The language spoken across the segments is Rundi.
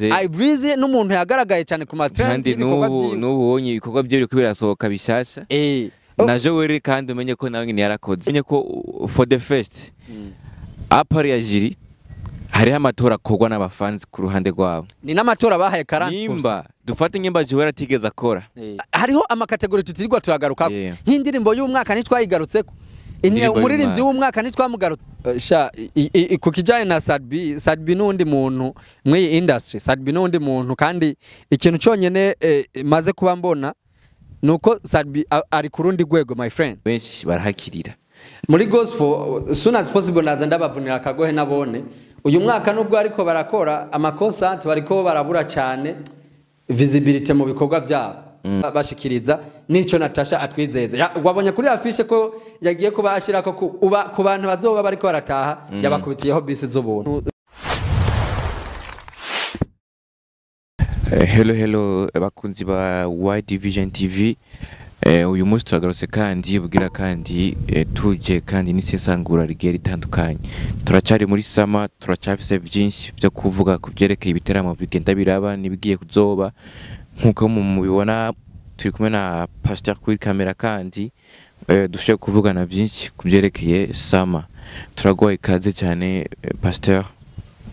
Ibreezy n'umuntu yagaragaye cyane ku matrend kandi y'ibikorwa n'ubu vyiwe. N'ubu ubonye ibikorwa bye biriko birasohoka bishasha. Na Joel, kandi umenye ko nawe nyine yarakoze, umenye ko for the first à part ya jury, hariho amatora akorwa n'abafans ku ruhande rwabo. Ni n'amatora bahaye 40%. Nimba dufate nyimba Joel atigeze akora. Hariho amakategori tutirirwa turagaruka, nk'indirimbo y'umwaka ntitwayigarutseko. Indirimbo Umuririmbyi y'umwaka. w'umwaka ntitwamugarutse. Sha ku kijanye na Sat-B, Sat-B n'undi muntu mw'iyi industry, Sat-B n'undi muntu. Kandi ikintu cyonyene maze kuba mbona nuko Sat-B ari ku rundi rwego, my friend. Benshi barahakirira. Muri gospel, soon as possible ndaza ndabavunira akagohe nabone. Uyu mwaka nubwo ariko barakora amakosa, bariko barabura cyane visibility mu bikorwa byabo bashikiriza. Nico Natasha atwizeze. Wabonye kuri affiche ko yagiye kuba ashirako uba ku bantu bazoba bariko barataha, yabakubitiyeho bisi z'ubuntu. Hello hello, bakunzi ba Y Division TV. Uyu munsi turagarutse kandi bugira kandi tuje kandi n'isesangura rigiye ritandukanye. Turacari muri summer, turacafise vyinshi vyo kuvuga ku vyerekeye ibiteramo bigenda biraba n'ibigiye kuzoba. Nkuko mubibona, turi kumwe na Pasteur kuri kamera, kandi dushoboye kuvugana vyinshi ku vyerekeye summer. Turaguha ikaze cyane, Pasteur,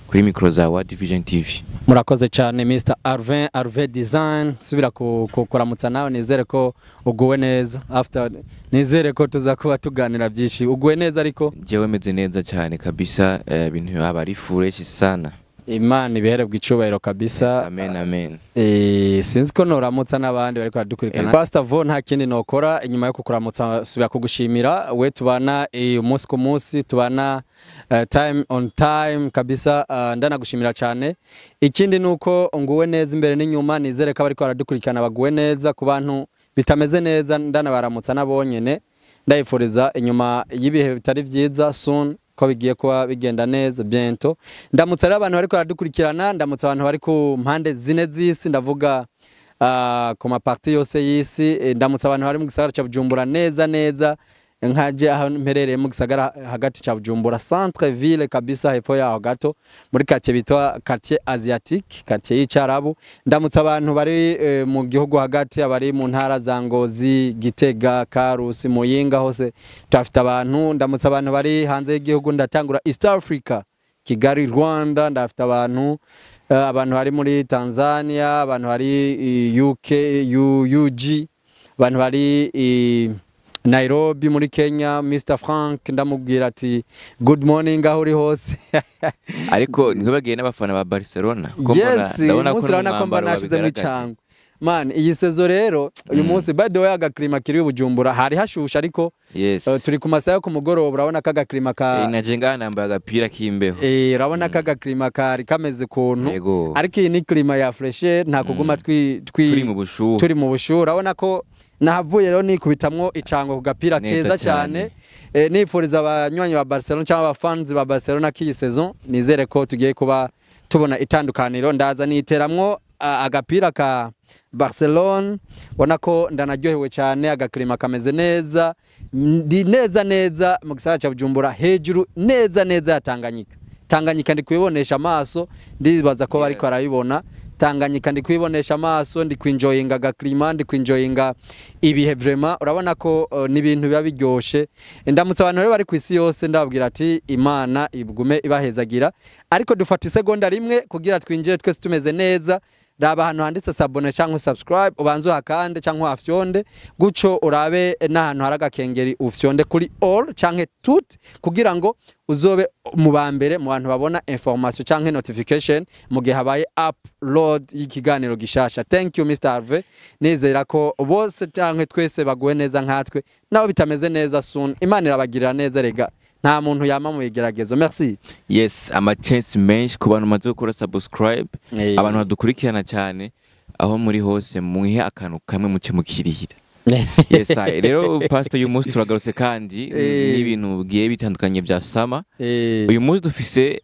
kuri micro za Y Division TV. Murakoze cyane, Mr Arvin, Arvin Design. Subira kuramutsa nawe, nizere ko uguwe neza. After nizere ko tuza kuba tuganira byinshi. Uguwe neza ariko? Jewe meze neza cyane kabisa, ibintu aba ari fresh sana. Imana ibiherebwa icubahiro kabisa. Amen, amen. Sinzi ko noramutsa n'abandi bariko baradukurikirana. Pastor Vo, nta kindi nokora inyuma yo kukuramutsa, subira kugushimira we tubana umunsi ku munsi, tubana time on time kabisa. Ndanagushimira cyane. Ikindi nuko nguwe neza imbere n'inyuma, nizere ko abariko baradukurikirana baguwe neza. Ku bantu bitameze neza, ndanabaramutsa nabonyene, ndayifuriza inyuma y'ibihe bitari vyiza soon ko bigiye kuba bigenda neza bientôt. Ndamutsa rero abantu bariko baradukurikirana, ndamutsa abantu bari ku mpande zine z'isi, ndavuga ku maparti yose y'isi. Ndamutsa abantu bari mu gisagara ca Bujumbura neza neza, nkaje aho mperereye mu gisagara hagati ca Bujumbura, centre ville kabisa, hepfo yaho gato muri quartier bitwa quartier asiatique, quartier y'Icarabu. Ndamutsa abantu bari mu gihugu hagati, abari mu ntara za Ngozi, Gitega, Karusi, Muyinga, hose tuhafite abantu. Ndamutsa abantu bari hanze y'igihugu, ndatangura East Africa, Kigali, Rwanda, ndafite abantu, abantu bari muri Tanzania, abantu bari UK, UG, abantu bari Nairobi muri Kenya. Mr Frank ndamubwira ati good morning aho uri hose. Ariko ntibagiye n'abafana ba Barcelona ko Yes, ndabona umunsi urabona ko mba n'umwambaro nashizemo wabigaragaje. icangwe. Man, iyi saison rero, uyu munsi, by the way, agaclimat kiri i Bujumbura, hari hashushe ariko turi ku masaha yo ku mugoroba, urabona ko agaclimat ka Naje ngaha nambaye agapira k'imbeho. Urabona ko agaclimat kari kameze ukuntu. Ariko iyi ni climat ya fraîcheur, nta kuguma twi Turi mu bushuhe. Turi mu bushuhe. Urabona ko nahavuye rero nikubitamwo icangwe ku gapira Neza keza cyane. cyane. Nifuriza abanywanyi ba Barcelona cyangwa abafans ba Barcelona k'iyi saison nizere ko tugiye kuba tubona itandukaniro. Ndaza niteramwo agapira ka Barcelona, ubona ko ndanaryohewe cyane, agaclimat kameze neza. Ndi neza neza mu gisagara cya Bujumbura, hejuru neza neza ya Tanganyika. Tanganyika ndi kuyibonesha amaso, ndibaza ko bariko barayibona. Tanganyika ndi kuyibonesha amaso, ndi kwinjoyinga agaclimat, ndi kwinjoyinga ibihe vraiment. Urabona ko n'ibintu biba biryoshe. Ndamutse abantu rero bari ku isi yose, ndababwira ati Imana igume ibahezagira. Ariko dufata isegonda rimwe kugira twinjire twese tumeze neza. Raba ahantu handitse s'abonner cyangwa subscribe, ubanze uhakande cyangwa uhafyonde guco, urabe n'ahantu hari agakengeri, ufyonde kuri all cyangwa tout kugira ngo uzobe mu ba mbere mu bantu babona information cyangwa notification mu gihe habaye upload y'ikiganiro gishasha. Thank you, Mr Harvey. Nizera ko bose cyangwa twese baguwe neza nkatwe, nabo bitameze neza, soon Imana irabagirira neza. Rega nta muntu yama mu bigeragezo. Merci. Yes, ama chance menshi ku bantu bamaze gukora subscribe, abantu badukurikirana cyane aho muri hose, mwihe akantu kamwe muce mukirihira. Yes, rero pastor, uyu munsi turagarutse kandi n'ibintu bigiye bitandukanye bya summer. Uyu munsi dufise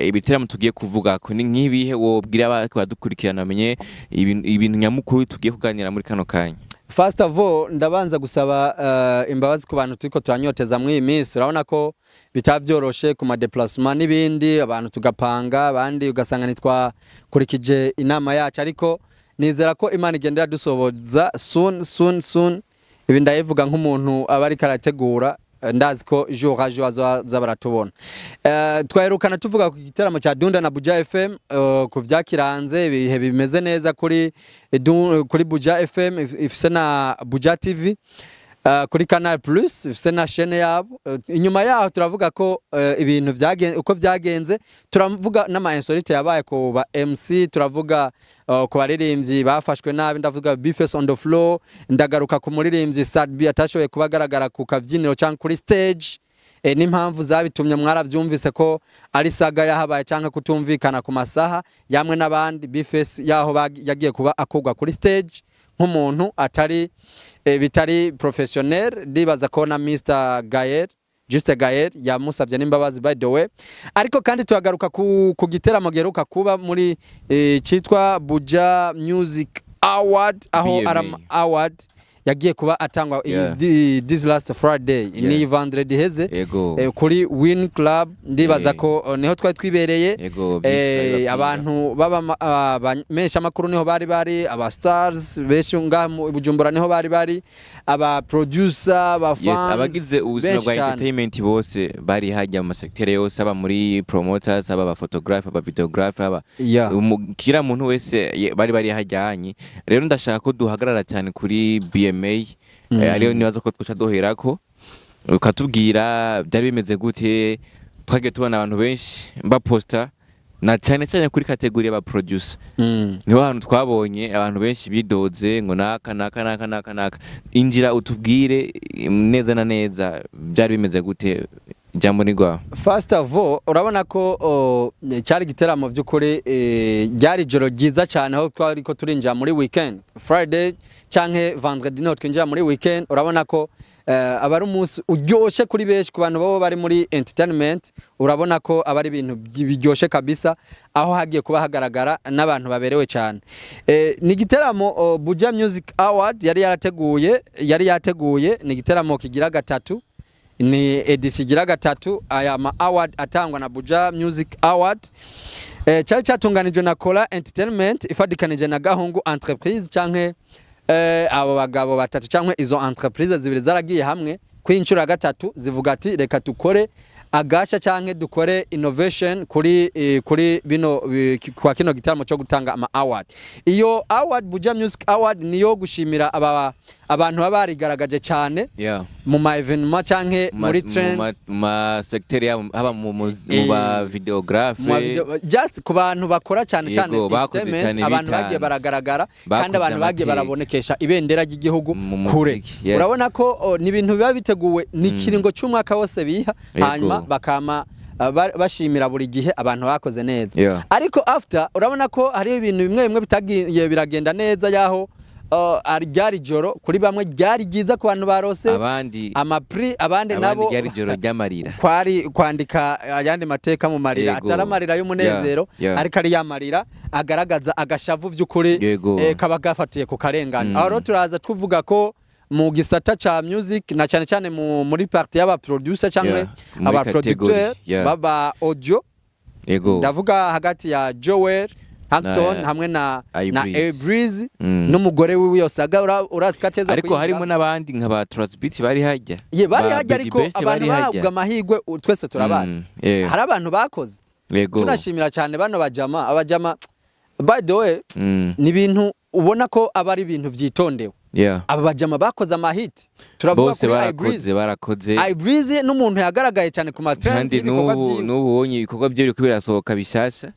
ibiteramo tugiye kuvuga ko ni nk'ibihe wobwira abariko badukurikirana bamenye ibintu nyamukuru tugiye kuganira muri kano kanya? First of all, ndabanza gusaba imbabazi ku bantu turiko turanyoteza muri iyi minsi. Urabona ko bitavyoroshe ku ma déplacement n'ibindi, abantu tugapanga, abandi ugasanga ntitwakurikije inama yacu, ariko nizera ko Imana igendera dusoboza soon, soon, soon. Ibi ndayivuga nk'umuntu aba ariko arategura, ndazi ko jour à jour azoza baratubona. Twaherukana tuvuga ku giteramo cya Dunda na Buja FM, ku vyakiranze ibihe bimeze neza kuri kuri Buja FM ifise na Buja TV, kuri Canal Plus ifise na chaîne yabo. Inyuma yaho turavuga ko ibintu vyagenze uko vyagenze, turavuga n'ama insolite yabaye ku ba MC, turavuga ku baririmbyi bafashwe nabi, ndavuga Bface on the floor, ndagaruka ku muririmbyi Sadbi atashoboye kuba agaragara ku kavyiniro cyangwa kuri stage, n'impamvu zabitumye mwaravyumvise ko ari saga yahabaye cyangwa kutumvikana ku masaha yamwe n'abandi. Bface yaho yagiye kuba akurwa kuri stage nk'umuntu atari bitari professionnel. Ndibaza ko na Mr Gael, Juste Gael, yamusavye n'imbabazi, by the way. Ariko kandi tuhagaruka ku giteramo giheruka kuba muri citwa Buja Music Award, aho BMA. Aram Award yagiye kuba atangwa this last Friday, ni vendredi heze, kuri Win Club. Ndibaza ko niho twari twibereye. Yego, byinshi turabibabwira. Abantu baba abamenyesha makuru niho bari aba stars benshi ngaha mu Bujumbura, niho bari aba producer, aba fans abagize ubuzima benshi bwa cyane. entertainment bose bari hajya mu masektere yose, aba muri promoters, aba photographe, aba videographe, aba kila muntu wese bari hajyanye. Rero ndashaka ko duhagarara cyane kuri BMA, ariyo nibaza ko twoca duherako, ukatubwira byari bimeze gute. Twagiye tubona abantu benshi baposta, na cyane cyane kuri catégorie y'aba producer, niho hantu twabonye abantu benshi bidoze ngo naka naka naka naka naka. Injira utubwire neza na neza byari bimeze gute. Ijambo ni rwawe. First of all, urabona ko cyari igiteramo by'ukuri, ryari ijoro ryiza cyane aho twari ko turinjira muri weekend, Friday canke vendredi niho twinjira muri weekend. Urabona ko aba ari umunsi uryoshe kuri benshi, ku bantu baba bari muri entertainment. Urabona ko aba ari ibintu biryoshe kabisa, aho hagiye kuba hagaragara n'abantu baberewe cyane. Ni igiteramo Buja Music Award yari yarateguye, yari yateguye. Ni igiteramo kigira gatatu, ni édition igira gatatu aya ma award atangwa na Buja Music Award. Cyari cyatunganijwe na Kola Entertainment ifadikanije na Gahungu Entreprise, canke abo bagabo batatu canke izo entreprise zibiri zaragiye hamwe kwinshura ya gatatu, zivuga ati reka dukore agasha canke dukore innovation kuri bino kwa kino gitaramo cyo gutanga ama award. Iyo award, Buja Music Award, niyo gushimira aba abantu baba barigaragaje cyane mu ma événement canke muri trend, mu ma secteur yabo, haba mu ba videographe, mu ma just ku bantu bakora cyane cyane Yego, bakoze entertainment, cyane, abantu bagiye bitanze. baragaragara Bakoze kandi abantu bagiye amateka. barabonekesha ibendera ry'igihugu Mu kure. muziki, yes. Urabona ko ni ibintu biba biteguwe, ni ikiringo cy'umwaka wose biha, hanyuma bakama bashimira buri gihe abantu bakoze neza. Ariko after urabona ko hari ibintu bimwe bimwe bitagiye biragenda neza, yaho ari ryari joro kuri bamwe ryari ryiza ku bantu barose abandi ama prix, abandi abandi nabo ryari ijoro ry'amarira. Kwari kwandika ayandi mateka mu marira, atari amarira y'umunezero, ariko ari yamarira agaragaza agashavu by'ukuri, kaba gafatiye ku karengane. Aho rero turaza tuvuga ko mu gisata ca music, na cyane cyane muri partie y'aba producer cyangwa Muri aba producteur category, baba audio, ndavuga hagati ya Joel Hampton hamwe na Ibreeze. Ibreeze n'umugore wiwe Yosaga. Urazi ko ateza Ariko kuyinjira. harimo n'abandi nka ba Transbeat bari hajya. Ye, bari Ba hajya, Big ariko Best abantu bari hajya. bahabwa amahirwe twese turabazi. Hari abantu bakoze. Tunashimira cyane bano bajama, abajama, by the way, ni ibintu ubona ko aba ari ibintu vyitondewe. Aba bajama bakoze amahiti, turavuga Bose kuri barakoze, Ibreeze. barakoze. Ibreeze n'umuntu yagaragaye cyane ku ma trend Kandi y'ibikorwa n'ubu vyiwe. n'ubu ubonye ibikorwa bye biriko birasohoka bishasha.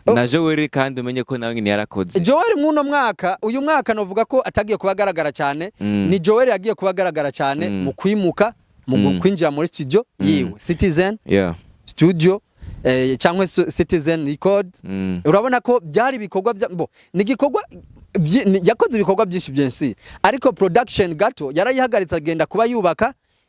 Na Joel kandi umenye ko nawe nyine yarakoze. Joel mwuno mwaka, uyu mwaka novuga ko atagiye kuba agaragara cyane. Ni Joel yagiye kuba agaragara cyane mu kwimuka, mu kwinjira muri studio yiwe Citizen Studio, cyangwa Citizen Record. Urabona ko byari ibikorwa bya bo, ni igikorwa yakoze ibikorwa byinshi byinshi, ariko production gato yarayihagaritse, agenda kuba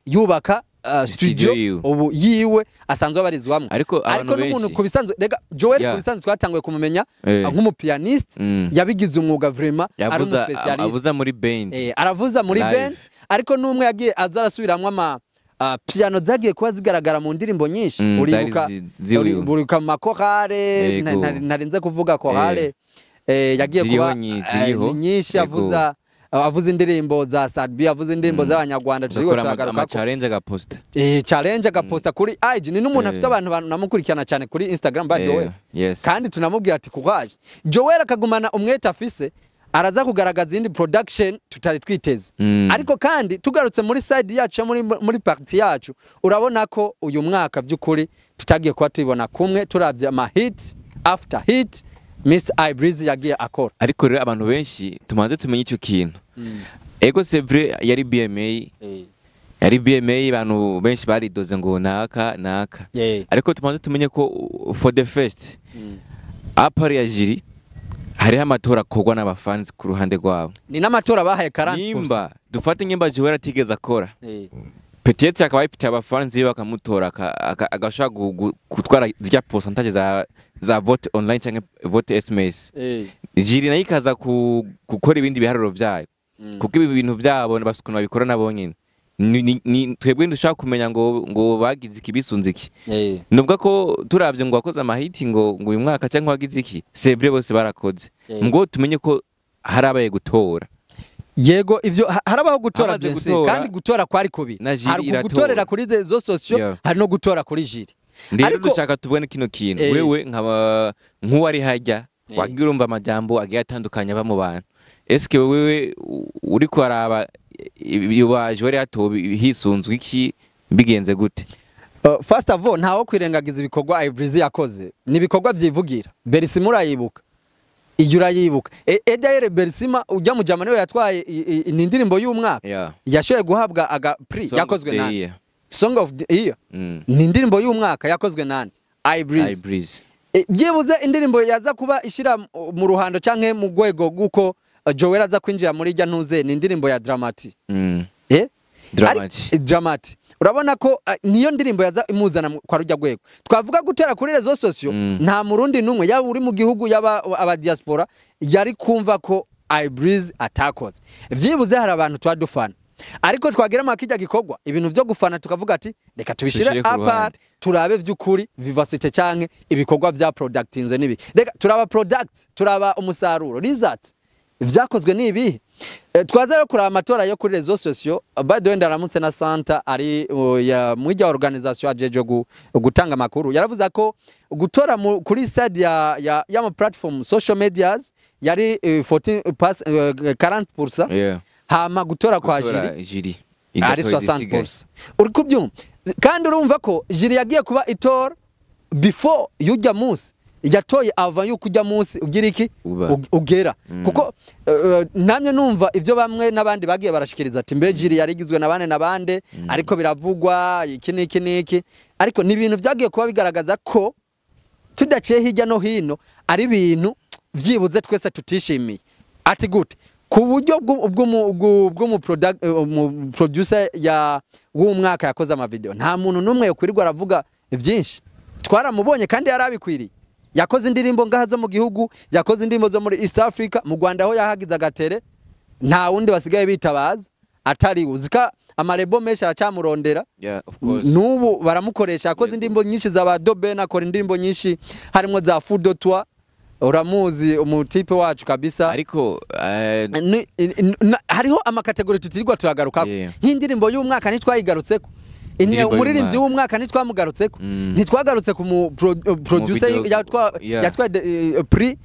yubaka studio yiwe. Ubu yiwe asanzwe abarizwamwo. Ariko abantu Ariko n'umuntu benshi ku bisanzwe, rega Joel, ku bisanzwe twatanguye kumumenya nk'umupianiste yabigize umwuga, vraiment ari yavuza umuspecialiste. Avuza muri band. Aravuza muri Live. band, ariko n'umwe yagiye aza arasubiramwo ama piano zagiye kuba zigaragara mu ndirimbo nyinshi. Uribuka Zari ziwiwe. Uribuka mu makorale. Ntarinze kuvuga korale yagiye Ziriho. kuba Ziriho. ni nyinshi. Avuza indirimbo za Sadbi, avuza indirimbo z'abanyarwanda turiko Agakora turagaruka ama ko challenge, agaposta. Challenge agaposta kuri IG. Ni n'umuntu afite abantu banamukurikirana cyane kuri Instagram, by the way. Kandi tunamubwira ati courage Joel, akagumana umwete afise, araza kugaragaza iyindi production tutari twiteze. Ariko kandi tugarutse muri side yacu, muri party yacu, urabona ko uyu mwaka by'ukuri tutagiye kuba tubibona kumwe, turavye ama hit after hit Mr Ibreezy yagiye akora. Ariko rero abantu benshi tumanze tumenye icyo kintu. Ego, c'est vrai, yari BMA, yari BMA, abantu benshi baridoze ngo naka naka. Ariko tumanze tumenye ko for the first à part ya jury, hariho amatora akorwa n'abafans ku ruhande rwabo. Ni n'amatora bahaye 40%. Nimba dufate nyimba Joel atigeze akora, peut-être akaba yifitiye abafans biwe bakamutora, agashobora gutwara zirya pourcentage za vote online canke vote SMS, jury nayo ikaza gukora ibindi biharuro vyayo, kuko ibi bintu byabo bafise ukuntu babikora nabo nyene. Twebwe ndushaka kumenya ngo bagize iki, bisunze iki. Nubwo ko turavye ngo wakoze amahiti ngo uyu mwaka cyangwa wagize iki, c'est vrai, bose barakoze. Ngo tumenye ko harabaye gutora. Yego, ivyo harabaho gutora. Hamaze Bien sûr. gutora, Kandi gutora kwari kubi. na jury Hari iratora. gutorera kuri réseaux sociaux, hari no gutora kuri jury. Rero dushaka tubone kino kintu. Wewe nkaba nk'uwari hajya, wagiye urumva amajambo agiye atandukanye ava mu bantu, eske wewe uriko araba iyo wari yatowe hisunzwe iki, bigenze gute? First of all, ntawo kwirengagiza ibikorwa Ibreezy yakoze, ni ibikorwa vyivugira. Berisima urayibuka, iyo urayibuka. D'ailleurs Berisima ujya mu jama niwe yatwaye ni indirimbo y'umwaka yashoboye guhabwa aga prix. Song of Yakozwe the nani? year. Song of the Year. Ni indirimbo y'umwaka yakozwe nani? Ibreezy. Ibreezy. Byibuze indirimbo yaza kuba ishira mu ruhando canke mu rwego rw'uko Joel aza kwinjira muri ijya ntuze, ni indirimbo ya Dramati. Dramati. Dramati, urabona ko niyo ndirimbo yaza imuzana kwa rujya rwego twavuga gutera kuri réseaux sociaux. Nta murundi numwe, yaba uri mu gihugu, yaba aba diaspora, yari kumva ko Ibreezy atakoze. Vyibuze hari abantu twadufana, ariko twagira makijya gikorwa ibintu vyo gufana tukavuga ati reka tubishire Tubishire ku apart, ruhande. Turabe vy'ukuri vivacité canke ibikorwa vya productinzwe nibi. Reka turaba product, turaba umusaruro, result vyakozwe ni ibihe. Twaza rero kuraba amatora yo kuri réseaux sociaux. By the way, ndaramutse na Santa ari ya mwija organisation ajeje gutanga amakuru. Yaravuze ko gutora kuri side ya y'ama platform social medias yari 14 pass, 40%, hama gutora kwa Gutora jury jury ari igatora izisigaye. 60%. Uri kubyumva? Kandi urumva ko jury yagiye kuba itora before yujya munsi, yatoye ava yuko ujya munsi ugira iki? Uba. Ugera kuko namye numva ivyo bamwe n'abandi bagiye barashikiriza ati mbe jury yari igizwe na bane na bande, ariko biravugwa iki n'iki n'iki, ariko ni ibintu vyagiye kuba bigaragaza ko tudaciye hirya no hino ari ibintu vyibuze twese tutishimiye. Ati gute? Ku buryo bw'umu producer ya w'umwaka yakoze amavideo, nta muntu n'umwe yokwirirwa aravuga byinshi, twaramubonye kandi yari abikwiriye. Yakoze indirimbo ngaha zo mu gihugu, yakoze indirimbo zo muri East Africa, mu Rwanda aho yahagize agatere, nta wundi basigaye bitabaza atari uzika. Amarebo menshi aracyamurondera. Yeah, of course. N'ubu baramukoresha. Yakoze indirimbo nyinshi za ba Doben, akora indirimbo nyinshi harimo za Fudotwa, uramuzi umutipe wacu kabisa. Ariko Hariho amakategori tutirirwa turagarukako, nk'indirimbo y'umwaka ntitwayigarutseko. Indirimbo Umuririmbyi y'umwaka. w'umwaka ntitwamugarutseko, ntitwagarutse ku mu producer video- yatwaye prix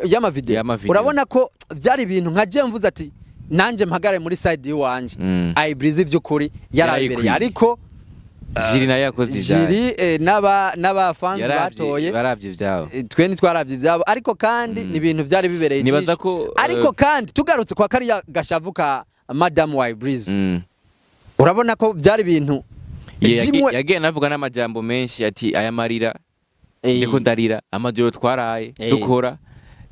y'amavideo. Y'amavideo. Urabona ko byari ibintu nka je mvuze ati nanjye mpagare muri side y'iwanje, Ibreezy vy'ukuri yarabereye, Yarayikwiye. ariko Jury nayo yakoze ivyayo. Jury n'aba fans batoye. Baravye ivyabo. Twe ntitwaravye ivyabo, ariko kandi ni ibintu vyari bibereye Nibaza ijisho. ko, Ariko kandi tugarutse kwa kariya gashavu ka Madame wa Ibreezy, urabona ko byari ibintu Yagiye navuga n'amajambo menshi ati aya marira ndiko ndarira, amajoro twaraye dukora.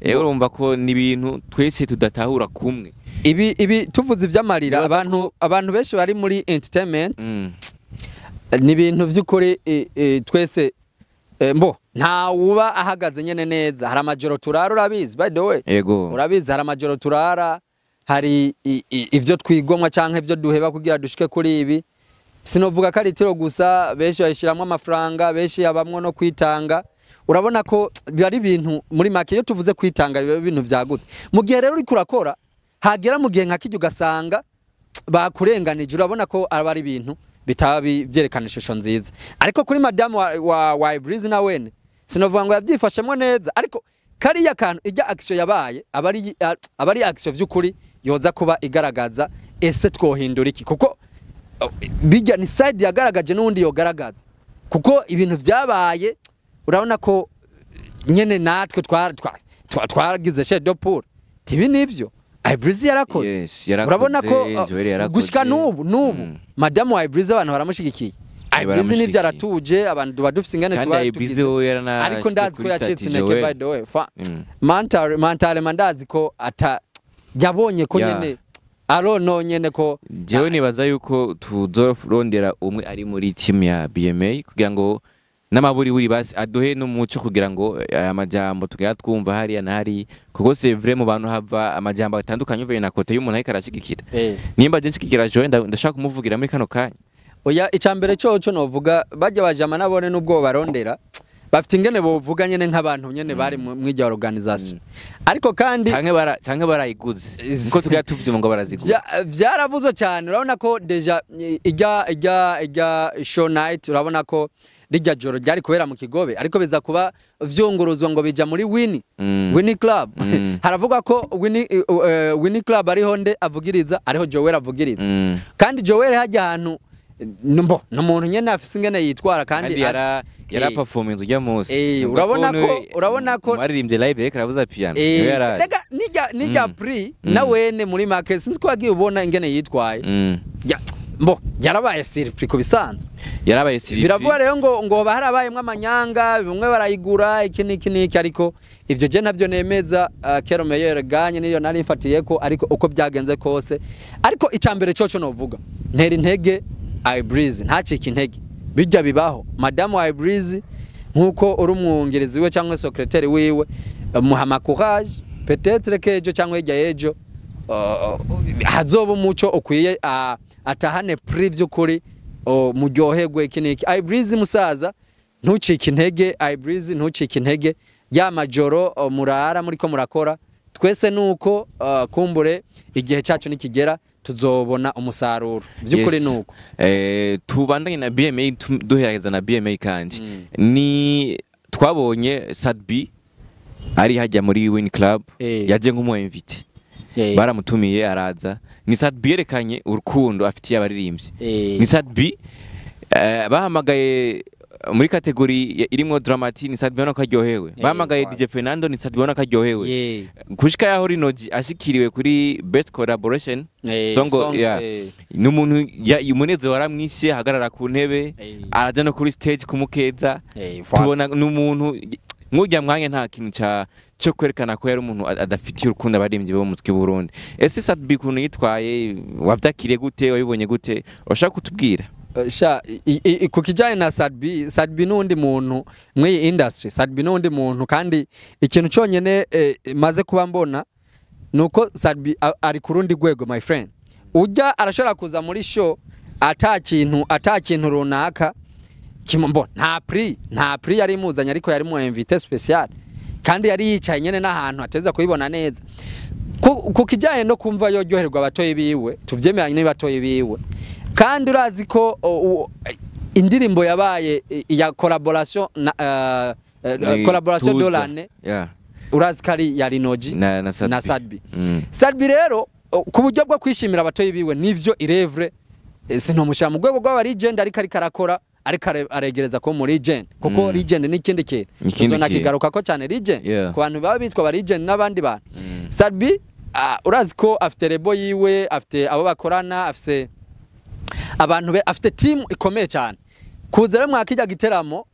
Urumva ko ni ibintu twese tudatahura kumwe. Ibi tuvuze ivy'amarira, Nibaza abantu benshi bari muri entertainment. Ni ibintu vy'ukuri, twese, mbo ntawuba ahagaze nyene neza. Hari amajoro turara, urabizi, by the way. Ego. Urabizi, hari amajoro turara, hari ivyo twigomwa canke ivyo duheba kugira dushike kuri ibi. Sinovuga ko ari itiro gusa, benshi bayishiramwo amafaranga, benshi yabamwo no kwitanga. Urabona ko biba ari ibintu, muri make iyo tuvuze kwitanga biba ibintu vyagutse. Mu gihe rero uriko urakora, hagera mu gihe nka kirya ugasanga bakurenganije, urabona ko aba ari ibintu bitaba vyerekana ishusho nziza. Ariko kuri madamu wa Breeze, na wene sinovuga ngo yavyifashemwo neza, ariko kariya kantu, ijya action yabaye, aba ari action vy'ukuri yoza kuba igaragaza ese twohindura iki, kuko bijya ni side yagaragaje n'undi yogaragaza, kuko ibintu vyabaye urabona ko nyene natwe twaragize chair de poule tibi nivyo Ibreezy yarakoze. Yes, yarakoze, Urabona ko Joel yarakoze. gushika n'ubu madamu wa Ibreezy abantu baramushigikiye. Ibreezy nivyo, Baramushigikiye. aratuje, abantu tuba dufise ingene Kandi tuba Ibreezy tugize. we yarana Ariko ndazi ko yacitse intege, by the way. Mentally mandazi ko ata yabonye ko nyene arono nyene ko. Jewe nibaza yuko tuzorondera umwe ari muri team ya BMA kugira ngo n'amaburiburi basi aduhe n'umuco, kugira ngo aya majambo tugera twumva hariya na hariya, kuko c'est vrai, mu bantu hava amajambo atandukanye uvuye na côté y'umuntu ariko arashigikira. Nimba je nshigikira Joel, ndashaka kumuvugira muri kano kanya. Oya, icambere coco novuga, bajya bajama nabone nubwo barondera bafite ingene bovuga nyene nk'abantu nyene bari mw'irya organisation, ariko kandi canke barayiguze, niko tugera tuvyumva ngo baraziguze. Vyaravuzwe cyane. Urabona ko déjà ijya show night, urabona ko rijya joro ryari kubera mu Kigobe, ariko biza kuba vyunguruzwa ngo bija muri Winnie Winnie Club. Haravuga ko Winnie Club ariho nde avugiriza, ariho Joel avugiriza. Kandi Joel hajya ahantu mbo ni umuntu nyene afise ingene yitwara kandi Kandi yara performance ujya munsi. Urabona ko maririmbye live ariko arabuza piano. Niwe yarari. Rega nijya prix na wene muri make sinzi ko wagiye ubona ingene yitwaye. Mbo yarabaye surpris ku bisanzwe. Yarabaye surpris. Biravuga rero ngo hoba harabayemwo amanyanga, bimwe barayigura, iki n'iki n'iki, ariko ivyo je navyo nemeza. Que le meilleur gagne, niyo nari mfatiye ko, ariko uko byagenze kose, ariko icambere coco novuga, ntera intege Ibreezy, ntacike intege, bijya bibaho. Madamu wa Ibreezy, nkuko uri umwungerezi we cyangwa secrétaire wiwe, muha courage, peut-être que ejo cyangwa hirya y'ejo hazoba umuco ukwiye, atahane prix by'ukuri, muryoherwe iki n'iki. Ibreezy musaza, ntucike intege. Ibreezy, ntucike intege. Ya majoro murara muriko murakora, twese nuko kumbure igihe cyacu nikigera tuzobona umusaruro by'ukuri. Nuko Tubandanye na BMA, duhereza na BMA kandi ni twabonye Sadbi ari hajya muri Win Club. Yaje nk'umu invité, baramutumiye araza. Ni Sadbi yerekanye urukundo afitiye abaririmbyi. Ni Sadbi bahamagaye muri catégorie irimwo Dramati, ni Sadbi ubona ko aryohewe. Bahamagaye DJ Fernando, ni Sadbi ubona ko aryohewe. Gushika yaho Rinoji ashikiriwe kuri best collaboration songo, songs, yeah. Ni umuntu umunezero waramwishe, ahagarara ku ntebe, araja no kuri stage kumukeza. Tubona ni umuntu nk'urya mwanya nta kintu ca cyo kwerekana ko yari umuntu adafitiye urukundo abaririmbyi bo mu muziki w'u Burundi. Ese Sadbi ukuntu yitwaye wavyakiriye gute? Wabibonye gute? Urashaka kutubwira? Sha ku kijyanye na Sadbi, Sadbi n'undi muntu mw'iyi industry, Sadbi n'undi muntu. Kandi ikintu cyonyine maze kuba mbona nuko Sadbi ari ku rundi rwego, my friend. Ujya arashobora kuza muri show ata kintu runaka mbo nta prix yari imuzanye, ariko yari mu invité spécial kandi yari yicaye nyene n'ahantu ateza kubibona neza. Ku kijyanye no kumva yoryoherwa abatoyi biwe, tuvyemeranye n'abatoyi biwe, kandi urazi ko indirimbo yabaye ya collaboration na Ni collaboration Tuza. de l'année, urazi ko ari ya Rinoji na Sadbi. Na Sadbi. Sadbi rero ku buryo bwo kwishimira abatoyi biwe, nivyo irevre, sinomushira mu rwego rw'aba legend, ariko arakora, ariko aregereza ko muri legend, kuko legend ni ikindi kintu. Ikindi kintu. Tuzonakigaruka ko cyane legend, ku bantu baba bitwa aba legend n'abandi bantu. Sadbi urazi ko afite label yiwe, afite abo bakorana, afite abantu be, afite team ikomeye cyane. Kuza rero mwakijya giteramo,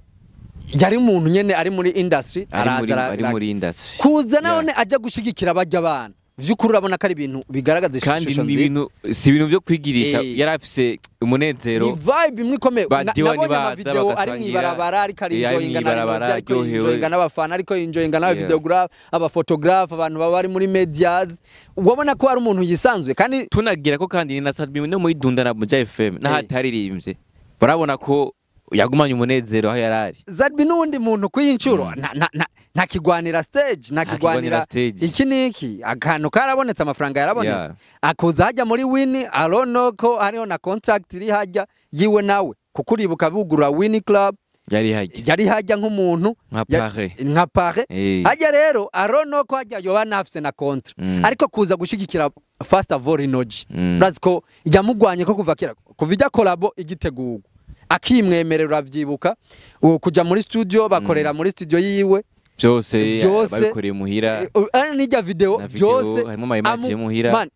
yari umuntu nyene ari muri industry, ari muri araza ari muri industry. Kuza nawe ajya gushigikira bajya abana. Vy'ukuri urabona ko ari ibintu bigaragaza Kandi ishusho ni nziza. ibintu, si ibintu byo kwigirisha. Eh. Yari afise umunezero. Ni vibe imwe ikomeye. Ba Diwani Nabonye baza amavideo ari bagasangira. mw'ibarabara, ariko ari Eh, ari enjoyinga na mw'ibarabara, Linoji, ariko aryohewe. enjoyinga n'abafana, ariko enjoyinga n'aba videographe, abaphotographe, abantu baba bari muri medias. Ubona ko ari umuntu yisanzuye kandi. Tunagira ko kandi ni na Sadbi no muri Dunda na Buja FM n'aho ataririmbye, barabona ko yagumanye umunezero aho yari ari. Zadbi n'uwundi muntu kw'iyi nshuro ntakigwanira stage, ntakigwanira Ntakigwanira stage. Iki niki akantu karabonetse, amafaranga yarabonetse, akuza hajya muri Wini arono ko hariho na contract iri hajya yiwe nawe, kuko uribuka bugurura Wini Club, Yari hajya yari hajya nk'umuntu nka pare. Nka pare. Hajya rero arono ko hajya yoba nafise na contrat, ariko kuza gushigikira first of all Inoji, urazi ko yamugwanye ko kuva kera, kuva ijya collabo igitegurwa akimwemerera, uravyibuka uwo kuja muri studio, bakorera muri studio yiwe. Byose Byose. babikoreye muhira. N'ijya video Na video, byose harimo ama image yo muhira. Man,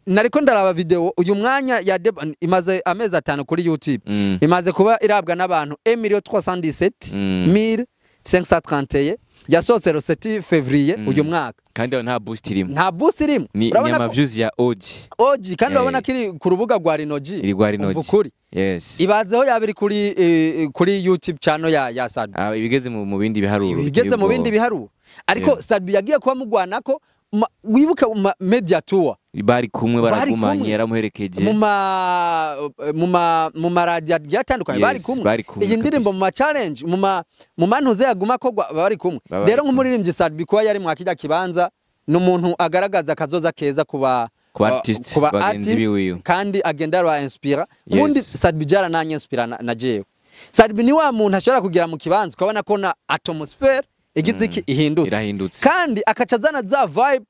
nariko ndaraba video uyu mwanya ya imaze amezi 5 kuri YouTube, imaze kuba irabwa n'abantu 1 317 531. Yasohotse le 7 février uyu mwaka. Kandi aho nta boost irimo. Nta boost irimo. Ni Urabona ama ko views ya OG. OG kandi, urabona ko iri ku rubuga rwa Rinoji. Iri rwa Rinoji. Umva ukuri. Ibazeho yaba iri kuri YouTube channel ya Sadbi. Ah, ibigeze mu bindi biharuro. Bigeze mu bindi biharuro, ariko Sadbi yagiye kuba mugwanako wibuke media tour. Bari kumwe. Bari Baragumanye. kumwe. Yaramuherekeje. Mu maradiyo agiye atandukanye Yes, bari kumwe. bari kumwe Iyi ndirimbo mu ma challenge, mu mantuze yaguma kogwa bari kumwe. Baba Rero bari kumwe. nk'umuririmbyi Sadbi, kuba yari mwa kijya kibanza, ni umuntu agaragaza akazoza keza kuba Ku artist kuba bagenzi artist, biwiwe. kandi agenda ara inspira. Ubundi Sadbi jarananye inspira na jewe. Sadbi ni wa muntu ashobora kugera mu kibanza ukabona ko na atmosphere igize iki, ihindutse. Irahindutse. Kandi akaca azana za vibe,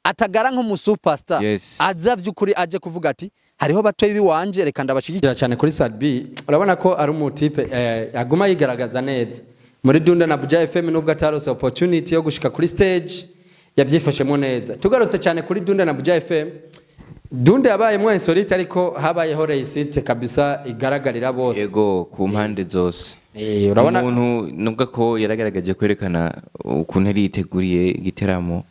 atagara nk'umu superstar, aza vy'ukuri aje kuvuga ati hariho batoyi biwanje, reka ndabashigikira cyane. Kuri Sadbi urabona ko ari umutipe aguma yigaragaza neza muri Dunda na Buja FM, nubwo atarose opportunity yo gushika kuri stage, yavyifashemo neza. Tugarutse cyane kuri Dunda na Buja FM, Dunda yabayemwo insolite, ariko habayeho réussite kabisa igaragarira bose. Yego, ku mpande zose. Urabona Umuntu nubwo ko yaragaragaje kwerekana ukuntu yari yiteguriye igiteramo,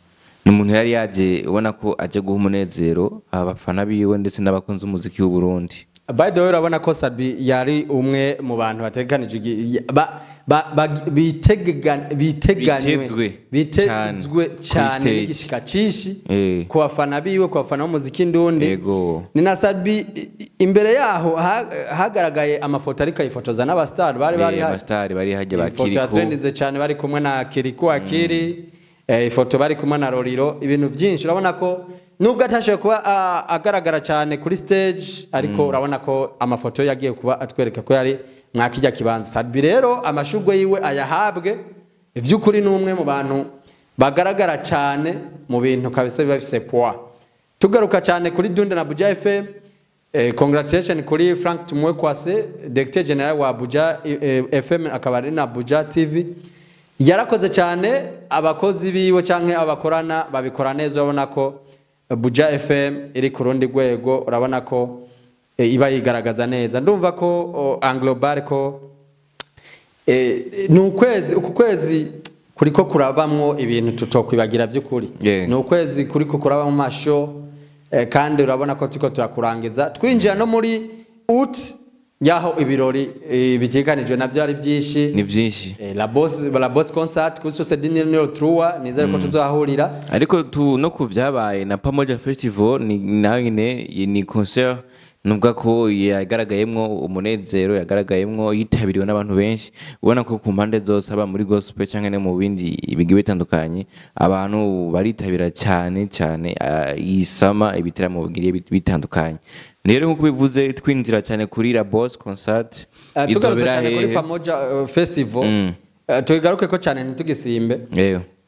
ni umuntu yari yaje ubona ko aje guha umunezero abafana biwe ndetse n'abakunzi b'umuziki w'u Burundi. By the way, urabona ko Sadbi yari umwe mu bantu bateganije biteganywe Bitezwe bitezwe cyane cyane kuri stage. N'igishika cishi ku bafana biwe, ku bafana b'umuziki ndundi. Ni na Sadbi imbere yaho hagaragaye amafoto ariko ayifotoza n'abastar bari hari. Abasitari bari hajya ba Ifoto Kirikou. yatrendinze cyane bari kumwe na Kirikou Akiri, ifoto bari kumwe na Roriro, ibintu byinshi. Urabona ko nubwo atashoboye kuba agaragara cyane kuri stage, ariko urabona ko amafoto yagiye kuba atwereka ko yari mwakijya kibanza. Sadbi rero amashugwe yiwe ayahabwe, ivy'ukuri ni umwe mu bantu bagaragara cyane mu bintu kabisa biba bifise poids. Tugaruka cyane kuri Dunda na Buja FM, congratulation kuri Frank Tumwekwase, directeur general wa Buja FM akaba ari na Buja TV. Yarakoze cyane, abakozi biwe canke abakorana babikora neza. Urabona ko Buja FM iri ku rundi rwego, urabona ko iba yigaragaza neza. Ndumva ko en global ko ni ukwezi, uku kwezi kuriko kurabamwo ibintu tutokwibagira by'ukuri. Ni ukwezi kuriko kurabamwo amasho, kandi urabona ko turiko turakurangiza, twinjira no muri août yaho ibirori biteganijwe navyo ari byinshi. Ni byinshi. La Boss concert kuri Source du Nil Trois, nizere ko tuzohahurira. Ariko tu no ku byabaye na Pamoja Festival, ni nayo nyine ni concert nubwo ko yagaragayemwo umunezero, yagaragayemwo yitabiriwe n'abantu benshi. Ubona ko ku mpande zose, haba muri gospel cyangwa no mu bindi bigiye bitandukanye, abantu baritabira cyane cyane isama ibitaramo bigiye bitandukanye. Rero nk'uko bivuze, twinjira cyane kuri La Boss concert. Tugarutse Izobera cyane kuri hehe? Pamoja Festival, tugaruke ko cyane ntitugisimbe.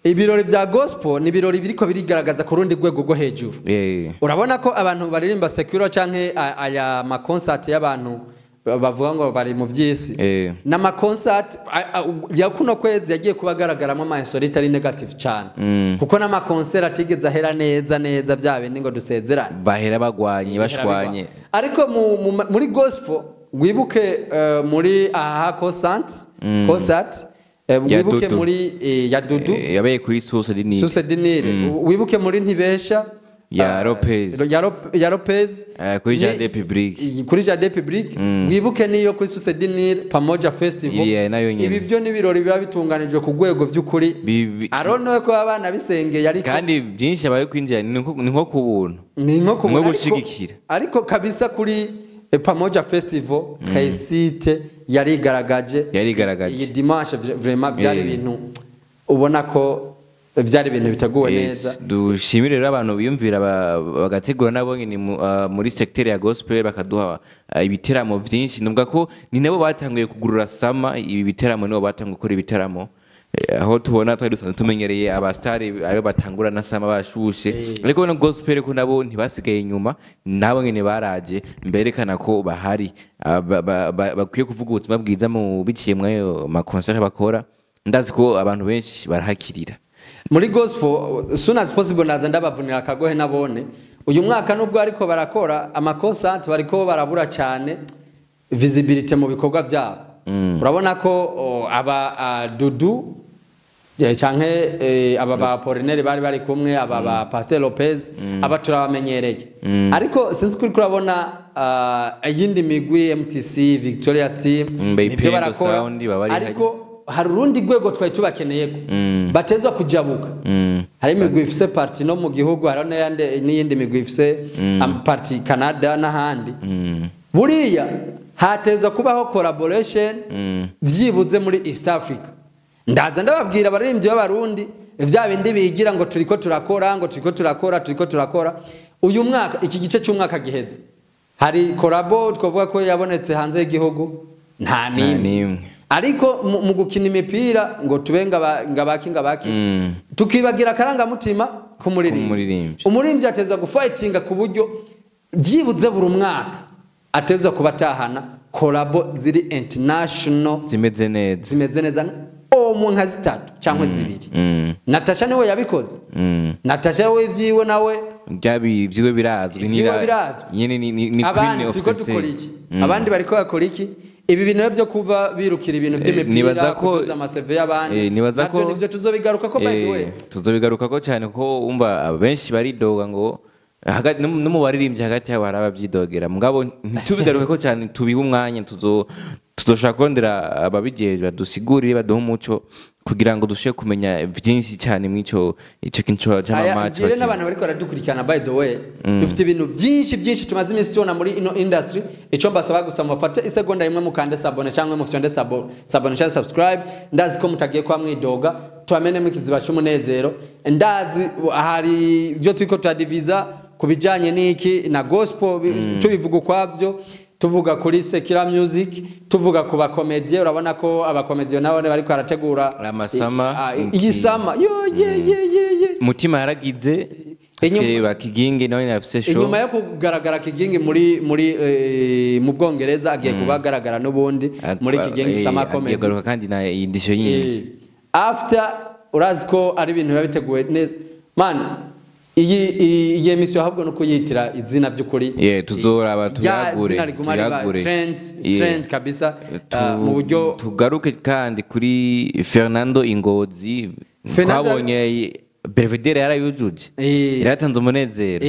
Ibirori bya gospel ni ibirori biriko birigaragaza ku rundi rwego rwo hejuru. Urabona ko abantu baririmba secular canke aya ma concert y'abantu bavuga ngo bari mu vy'isi, n'ama concert ya kuno kwezi yagiye kuba agaragaramo ama insolite ari negative cyane, kuko n'ama concert atigeze ahera neza neza bya bindi ngo dusezerane. Bahera bagwanye, bashwanye. Ariko muri gospel wibuke muri aha concert Ya wibuke Dudu. muri ya Dudu. Yabaye kuri Source du Nil. Source du Nil. Wibuke muri Ntibesha. Ya Lopez. Ya Lopez. Kuri Jardin Public. Kuri Jardin Public. Wibuke niyo kuri Source du Nil Pamoja Festival. Iriya nayo nyene. Ibi byo n'ibirori biba bitunganijwe ku rwego vy'ukuri. I don't know ko abana bisengeye, ariko Kandi byinshi abaye kwinjira ni nko ku buntu. Ni nko kubona. Nko gushigikira. Ariko kabisa kuri Pamoja Festival réussite yarigaragaje. Yarigaragaje. Iyi dimanche vraiment byari ibintu ubona ko byari ibintu biteguwe neza. Dushimire rero abantu biyumvira bagategura nabo nyene muri secteur ya gospel, bakaduha ibiteramo vyinshi. Numva ko ni nabo batanguye kugurura summer, ibi biteramo nibo batanguye gukora ibiteramo. Aho tubona twari dusanzwe tumenyereye abastari ayo batangura na summer bashushe, ariko no gospel ko nabo ntibasigaye inyuma, nabo nyene baraje mberekana ko bahari. Bakwiye kuvuga ubutumwa bwiza mu biciye mwayo ma concert bakora. Ndazi ko abantu benshi barahakirira. Muri gospel, soon as possible naza ndabavunira akagohe nabone. Uyu mwaka nubwo ariko barakora ama concert, bariko barabura cyane visibility mu bikorwa byabo. Urabona ko aba Dudu canke aba ba Apollinaire bari kumwe, aba ba Pasteur Lopez, aba turabamenyereye, ariko sinzi kuri kurabona iyindi migwi, MTC, Victoria Steam, nivyo Ipendo barakora. Sound baba bari. Ariko hari urundi rwego twari tubakeneye ko batezwa kujabuka. Hari imigwi ifise party no mu gihugu, hari n'iyindi migwi ifise party Canada n'ahandi. Buriya hatezwa kubaho collaboration vyibuze muri East Africa. Ndaza ndababwira abaririmbyi b'Abarundi, vya bindi bigira ngo turiko turakora, ngo turiko turakora, turiko turakora. Uyu mwaka, iki gice cy'umwaka giheze, hari collabo twavuga ko yabonetse hanze y'igihugu? Nta Nta n'imwe. N'imwe. Ariko mu gukina imipira ngo tube ngabaki ngabaki, tukibagira akarangamutima k'umuririmbyi. K'umuririmbyi. Umuririmbyi atezwa gufightinga ku buryo byibuze buri mwaka atezwa kuba atahana collabo ziri international, zimeze neza, zimeze neza, omu nka zitatu cyangwa zibiri. Natasha niwe yabikoze. Natasha we ivyiwe nawe Byabi vyiwe birazwi. Ivyiwe birazwi. Nyene ni Abandi queen of turiko the dukora stage. iki? Abandi bariko bakora iki? Ibi bintu byo kuva birukira ibintu by'imipira, Nibaza ko kuduza amaseve y'abandi, nibaza navyo ko nivyo tuzobigaruka ko, by the way. Tuzobigaruka ko cyane, ko umva benshi baridoga ngo hagati no mu baririmbyi hagati yabo hari abavyidogera, mugabo ntitubigaruke ko cyane, tubihe umwanya. Tuzoshaka kurondera ababijejwe badusigurire, baduhe umuco kugira ngo dushobore kumenya byinshi cyane mw'ico ico kintu Aya, c'ama match. Ngire n'abantu bariko baradukurikirana, by the way, dufite ibintu byinshi byinshi tumaze iminsi tubona muri ino industry. Icyo mbasaba gusa, mufate isegonda imwe mukande s'abonner cyangwa mufyonde s'abonner cyangwa subscribe. Ndazi ko mutagiye kwa mwidoga, tubamenemo ikiziba cy'umunezero. Ndazi hari ibyo turiko turadiviza ku bijyanye n'iki na gospel, tubivuga ukwabyo, tuvuga kuri secular music, tuvuga ku bakomediye. Urabona ko abakomediye nabo bariko barategura Amasama, iyi summer yo ye ye ye ye. Mutima yaragize ba Kigingi nawe yarafise show. Inyuma yo kugaragara Kigingi muri mu Bwongereza, agiye kuba agaragara n'ubundi muri Kigingi Summer Agiye Comedy. kugaruka kandi na indisho yindi. After urazi ko ari ibintu biba biteguwe neza, man. Iyi emission ahubwo no kuyitira izina by'ukuri. Yeah, tuzoraba Ya tuyagure, zina riguma riba tuyagure. trend, trend kabisa, mu buryo. Tugaruke kandi kuri Fernando Ingozi. Twabonye Belvedere yarayujuje, yaratanze umunezero.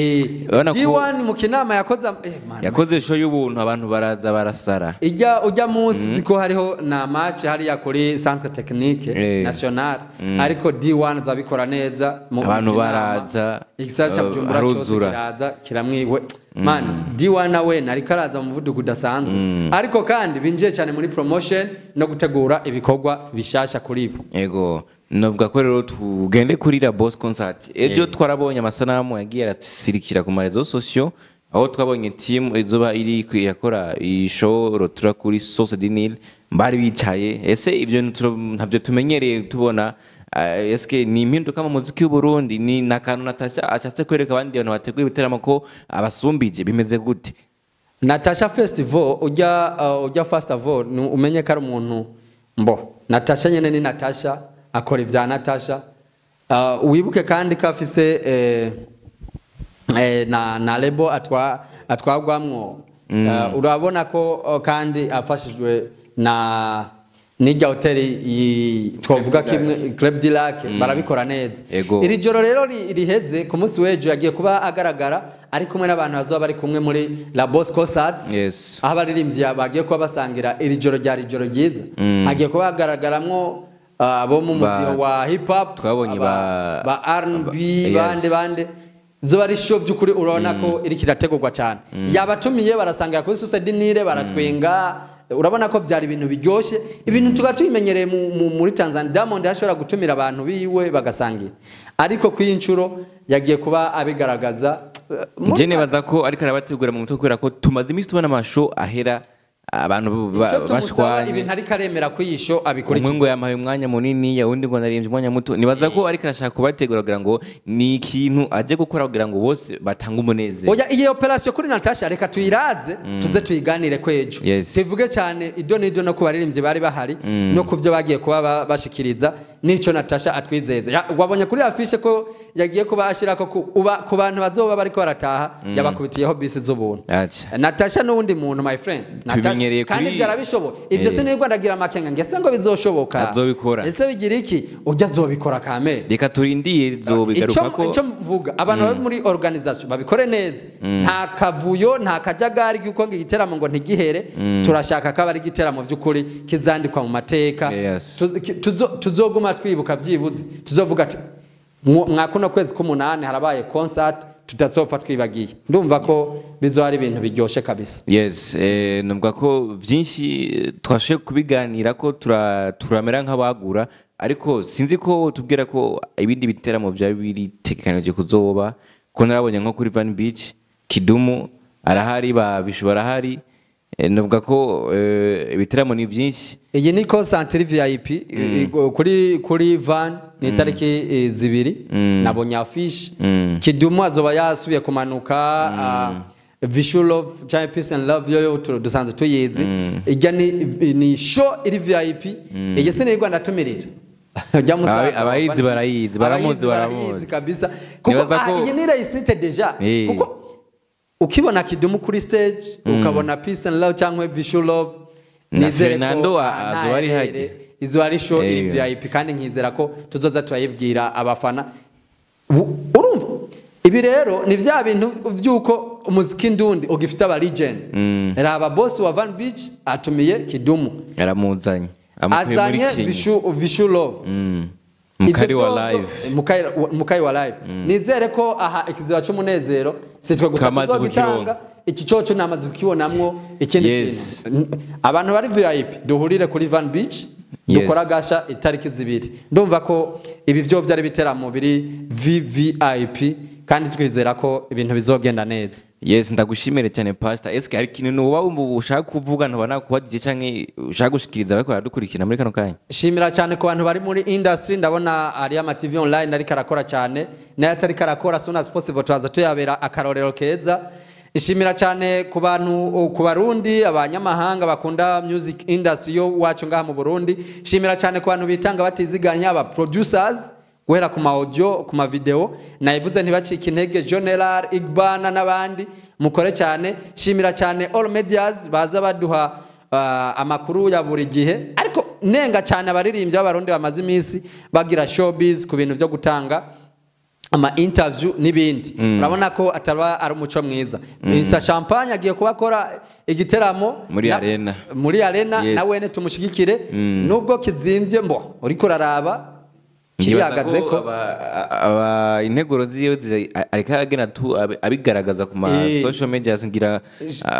Urabona ko D1 mu kinama yakoze man, yakoze show y'ubuntu, abantu baraza barasara. Ijya ujya munsi ziko hariho na match hariya kuri Centre Technique National, ariko D1 zabikora neza mu Abantu Kinama. baraza, Igisagara ca Bujumbura cyose haruzura. kiraza kiramwiwe, man. D1 nawe nariko araza mu muvuduko udasanzwe, ariko kandi binjiye cyane muri promotion no gutegura ibikorwa bishasha kuri bo. Ego, novuga ko rero tugende kuri la Boss Concert. Ejo twarabonye amasanamu yagiye arasirikira ku ma réseaux sociaux, aho twabonye team izoba iri irakora iyi show rotura kuri Source du Nil bari bicaye. Ese ibyo ntabyo tumenyereye tubona? Eske ni impinduka mu muziki w'u Burundi? Ni nakantu Natasha ashatse kwereka abandi bantu bateguye ibiteramo ko abasumbije? Bimeze gute? Natasha Festival ujya festival ni umenye ko ari umuntu mbo Natasha nyene ni Natasha, akora ibya Natasha. Wibuke kandi ko afise na label atwagwamwo. Urabona ko kandi afashijwe na N'irya hoteli twavuga kimwe, Club du Lac, barabikora neza. Iri joro rero riheze ku munsi w'ejo yagiye kuba agaragara ari kumwe n'abantu bazoba bari kumwe muri La Boss Concert, aho abaririmbyi bagiye kuba basangira iri joro, ryari ijoro ryiza. Hagiye kuba hagaragaramwo abo mu mudiho wa hip hop, Twabonye ba R&B, bande bande. Zoba ari show by'ukuri, urabona ko iri kirategurwa cyane. Yabatumiye, barasangira kuri Source du Nil, baratwenga, urabona ko byari ibintu biryoshye, ibintu tuba tubimenyereye muri Tanzania. Diamond yashobora gutumira abantu biwe bagasangira, ariko ku inshuro yagiye kuba abigaragaza. Je nibaza ko ariko arabategura mu mutwe, kubera ko tumaze iminsi tubona amashow ahera abantu Icyo tumusaba, bashwanye. ibintu ariko aremera ko iyi show Umwe abikurikiza. ngo yampaye umwanya munini, uwundi ngo naririmbye umwanya muto. Nibaza ko ariko arashaka kubategura kugira ngo ni ikintu aje gukora kugira ngo bose batange umunezero. Oya, iyi operation kuri Natasha reka tuyiraze, tuze tuyiganire kwejo. Tuvuge cyane ido n'ido no ku baririmbyi bari bahari, no ku byo bagiye kuba bashikiriza, n'ico Natasha atwizeze. Wabonye kuri affiche ko yagiye kuba ashirako ku bantu bazoba bariko barataha, yabakubitiyeho bisi z'ubuntu. Acha. Natasha n'uwundi muntu, my friend. Natasha Tubimenyereye kandi byarabishoboye. Ivyo sinirwa ndagira amakenga ngese ngo bizoshoboka. Azobikora. Ese bigira iki? Ujya azobikora kamere. Reka turindire, zobigaruka ko. Icyo mvuga, abantu bari muri organisation babikore neza, nta kavuyo, nta kajagari yuko ngo igiteramo ngo ntigihere. Turashaka ko aba ari igiteramo by'ukuri kizandikwa mu mateka. Tuzoguma twibuka, byibuze tuzovuga ati mwa kuno kwezi k'umunani harabaye concert tutazopfa twibagiye. Ndumva ko bizoba ari ibintu biryoshe kabisa. Yes, numva ko byinshi twashoboye kubiganira ko turamera nk'abagura, ariko sinzi ko tubwira ko ibindi biteramo byaba bitegekanije kuzoba, ko narabonye nko kuri Van Beach Kidumu arahari, ba Vishu barahari. Numva ko ibiteramo ni byinshi. Iyi ni concert iri VIP kuri van, ni itariki 2, nabonye affiche. Kidumu azoba yasubiye kumanuka, Vishu Love cyangwa Peace and Love yo dusanzwe tuyizi. Ijya ni show iri VIP. Iyi sinigwa ndatumirira Ujya musaza Abayizi barayizi, baramuzi, Abayizi barayizi baramuzi. kabisa, kuko Nibaza ko iyi ni réussite déjà, kuko ukibona Kidumu kuri stage, ukabona Peace and Love cyangwa Vishu Love, Na nizere ko Fernando nta azoba ari herere, hajya. izo ari show iri VIP, kandi nkizera ko tuzoza turayibwira abafana. Urumva ibi rero ni vya bintu by'uko umuziki ndundi ugifite aba legend. Raba boss wa Van Beach atumiye Kidumu, Yaramuzanye, amukuye muri azanye Kenya. Vishu Love. Mukari Ivyo wa vyovyo, live. Mukayi wa live. Nizere ko aha ikiziba cy'umunezero sitwe gusa Twamaze tuzogitanga. kukibona. Iki coco namaze kukibonamwo ikindi kintu. Abantu bari VIP duhurire kuri Van Beach, dukora gasha itariki 2. Ndumva ko ibi vyo vyari biteramo biri VVIP, kandi twizera ko ibintu bizogenda neza. Yes, ndagushimire cyane, Pastor. Eske hari ikintu woba wumva ushaka kuvuga ntuba nakubajije canke ushaka gushikiriza bariko baradukurikira muri kano kanya? Shimira cyane ku bantu bari muri industry. Ndabona ari ama TV online ariko arakora cyane, nayo atari karakora, soon as possible turaza tuyabera akarorero keza. Ishimira cyane ku bantu, ku Barundi, abanyamahanga bakunda music industry yo wacu ngaha mu Burundi. Shimira cyane ku bantu bitanga batiziganya, aba producers, guhera ku ma audio, ku ma video nayivuze, ntibacike intege. General Igbana n'abandi, mukore cyane. Shimira cyane all medias baza baduha amakuru ya buri gihe, ariko nenga cyane abaririmbyi b'Abarundi bamaze iminsi bagira showbiz ku bintu byo gutanga ama interview n'ibindi. Urabona ko ataba ari umuco mwiza. Mr Champagne agiye kuba akora igiteramo Muri arena. Muri arena. Na wene tumushigikire, nubwo kizimbye mbo uriko uraraba Nibaza kirihagaze ko integuro ziwe ariko agena tu abigaragaza ku ma social media, ngira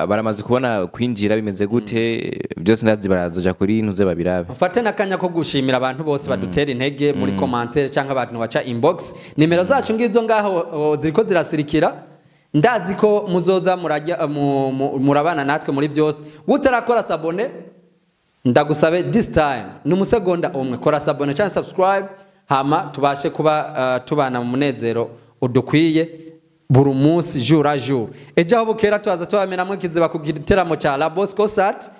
baramaze kubona kwinjira bimeze gute byose, ndazi barazoja kuri ntuze babirabe. Mfate n'akanya ko gushimira abantu bose badutera intege muri commentaire cyangwa abantu baca inbox. Nimero zacu ngizo ngaho, ziriko zirasirikira. Ndazi ko muzoza murajya murabana natwe muri byose. Utarakora s'abonner, ndagusabe this time ni umusegonda umwe, kora s'abonner cyangwa subscribe, hama tubashe kuba tubana mu munezero udukwiye buri munsi, jour à jour. Ejo aho bukera tuzaza tubamenamwe kiziba ku giteramo cya La Boss Concert.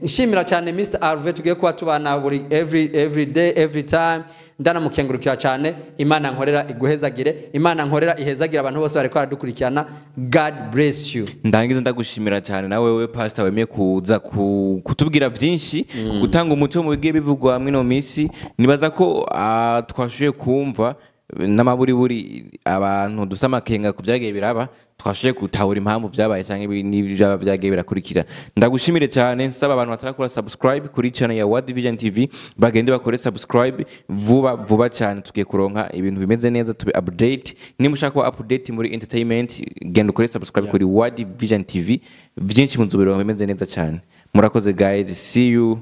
Nshimira cyane Mr Arve tugiye kuba tubana buri every day, every time. Ndanamukengurukira cyane. Imana nkorera iguhezagire, Imana nkorera ihezagire abantu bose bariko baradukurikirana. God bless you. Ndangiza ndagushimira cyane nawe wewe pastor wemeye kuza kutubwira byinshi, gutanga umuco mu bigiye bivugwa mwino minsi. Nibaza ko twashoboye kumva n'amaburiburi abantu dufite amakenga ku byagiye biraba, twashoboye gutahura impamvu byabaye cyangwa n'ibyaba byagiye birakurikira. Ndagushimire cyane. Nsaba abantu batarakora subscribe kuri channel ya World Vision TV bagende bakore subscribe vuba vuba cyane. Tugiye kuronka ibintu bimeze neza, tube update. Niba ushaka kuba update muri entertainment, genda ukore subscribe kuri World Vision TV. Byinshi mu nzobero bimeze neza cyane. Murakoze guys, see you.